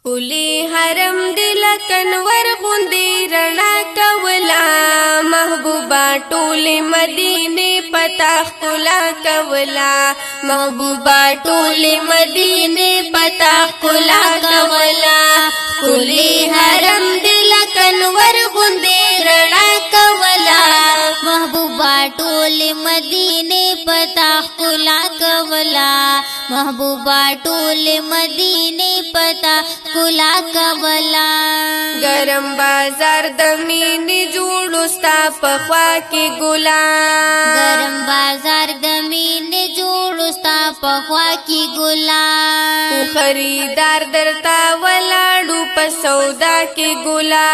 ښکلي حرم دې لکه نور غوندې رڼا کوله، محبوبه ټولې مدینې پتا ښکلا کوله، محبوبه ټولې مدینې پتا ښکلا کوله. ښکلي حرم دې لکه نور غوندې رڼا کوله، محبوبه ټولې مدینې پتا ښکلا کوله، محبوبه ټولې مدینې پتا ښکلا کوله. ګرم بازار د مینې جوړو ستا په خوا کې ګلا، ګرم بازار د مینې جوړو ستا په خوا کې ګلا، خریدار درتا ولاړو په سودا کې ګلا،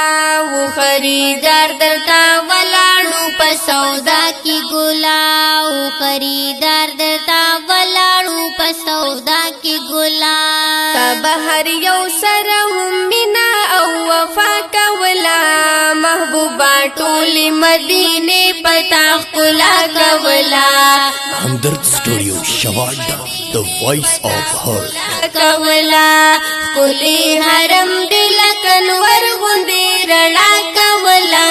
و خریدار درتا ولاړو په سودا کې ګلا، و خریدار درتا ولاړو په سودا کې ګلا. بهر یو سره هم مینا او وفا کولا، محبوبا ټول مدینه پتا ښکلا کولا. Hamdard studio Shawada, the voice of heart. کولا ښکلی حرم دې لکه نور غوندې رڼا کولا،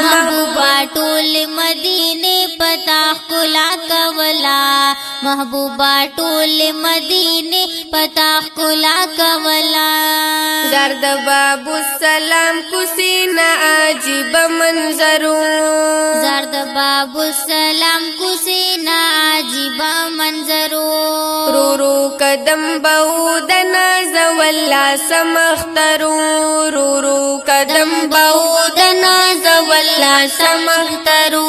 محبوبا ټول مدینه پتا ښکلا کولا، محبوبا ټول مدینه پتا ښکلا کولا. زرد باب السلام کوسینا عجیب منظرو، زرد باب السلام کوسینا عجیب منظرو، رو رو قدم بو د ناز ولا سمخترو، رو رو قدم بو د ناز ولا سمخترو،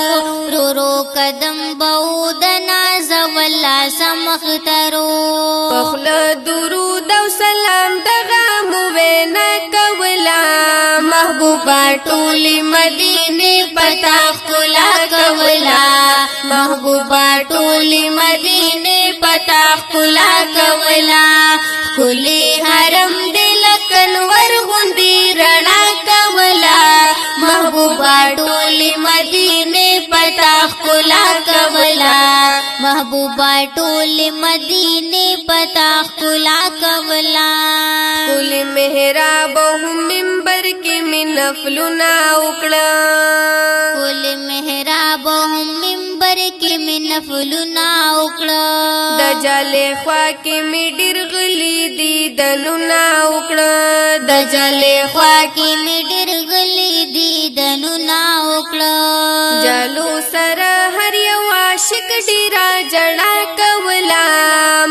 رو رو قدم بو د ناز ولا سمخترو. پخله درود او سلام دغه مو وینا کولا، محبوبا ټول مدینه پتا ښکلا کولا، محبوبا ټول مدینه پتا ښکلا کولا. ښکلی حرم دې لکه نور غوندې رڼا کولا، محبوبا ټول مدینه پتا ښکلا کولا، محبوبا ټول مدینه پتا ښکلا کولا. ښکلی محراب او منبر کې مې نفلونه وکړه، ښکلی محراب او منبر کې مې نفلونه وکړه، د جالې خوا کې مې ډېر غلي دیدنونه وکړه، د جالې خوا کې مې ډېر غلي دیدنونه وکړه. جالو سره هر یو عاشق ډېره ژړا کوله،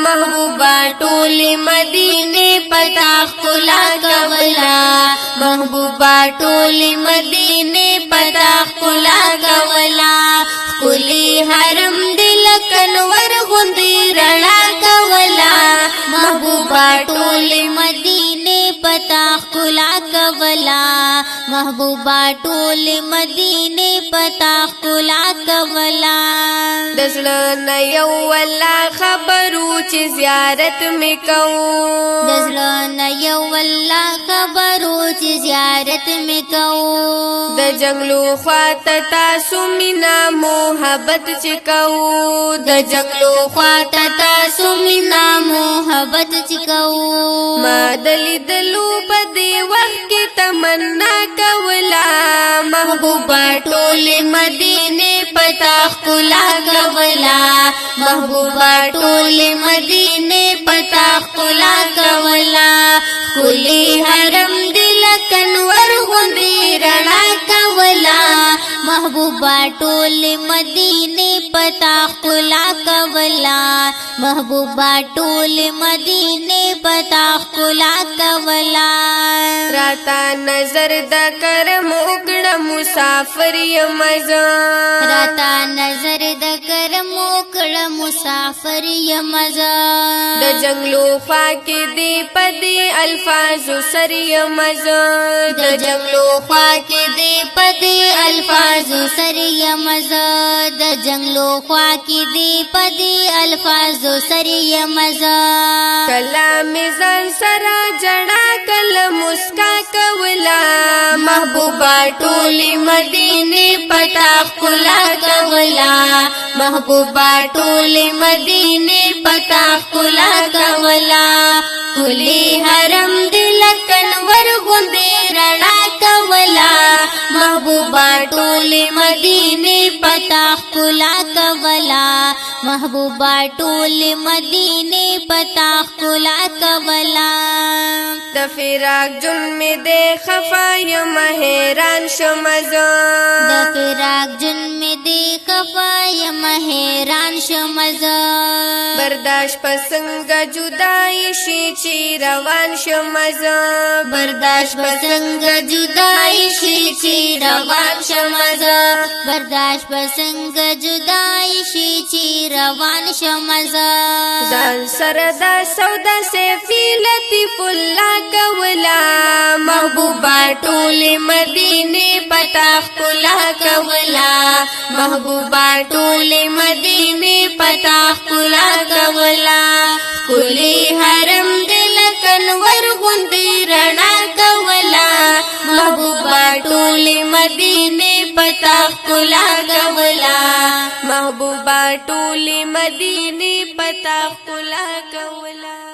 محبوبا ټولې مدینې پتا ښکلا کوله، محبوبا ټولې مدینې پتا ښکلا کوله. ښکلی حرم دې لکه نور غوندې رڼا کوله، محبوبا ټولې مدینې پتا ښکلا کوله، محبوبا ټولې مدینې پتا ښکلا کوله. د زړه نه یو الله خبرو چې زیارت مې کوو، د زړه نه یو الله خبرو چې زیارت مې کوو، د جنگلو خواته تاسو مینا محبت چې کوو، د جنگلو خواته تاسو مینا محبت چې کوو. ما د لیدلو په دې وخت کې تمنا کوله، محبوبا ټولې مدینې پتا ښکلا کوله، محبوبا ټولې مدینې پتا ښکلا کوله. ښکلی حرم دې لکه نور غوندې رڼا کوله، محبوبا ټولې مدینې پتا ښکلا کوله، محبوبا ټولې مدینې پتا ښکلا کوله. راتا نظر د کرم وکړه مسافر یم زه، راتا نظر د کرم وکړه مسافر یم زه، د جنگلو خوا کې دې په دې الفاظو سر یم زه، د جنگلو خوا کې دې په دې الفاظو سر یم زه، د جنگلو خوا کې دې په دې الفاظو سر یم زه. کله مې ځان سره جړا کله مسکا کولا، محبوبا ټولې مدینې پتا ښکلا کولا، محبوبا ټولې مدینې پتا ښکلا کولا. ښکلی حرم دې لکه محبوبا ټول مدینه پتا ښکلا کولا. د فراق جون می دې خفا یم، حیران شم زه. د فراق جون می دې خفا یم، حیران شم زه. برداشت پسنګ جدای شي چې روان شم زه. برداشت پسنګ جدای شي چې روان شم زه. برداشت پسنګ جدای شي چې روان شم زه. ځان سره دا سودا سیفی لطیف الله کولا. محبوبا ټول مدینه پتا خپلا کولا. محبوبا ټول مدینه پتا خپلا کولا. کلی حرم دل کنور غوندی رڼا کولا. محبوبا ټول مدینه پتا خپلا کولا. محبوبا ټول مدینه پتا خپلا کولا.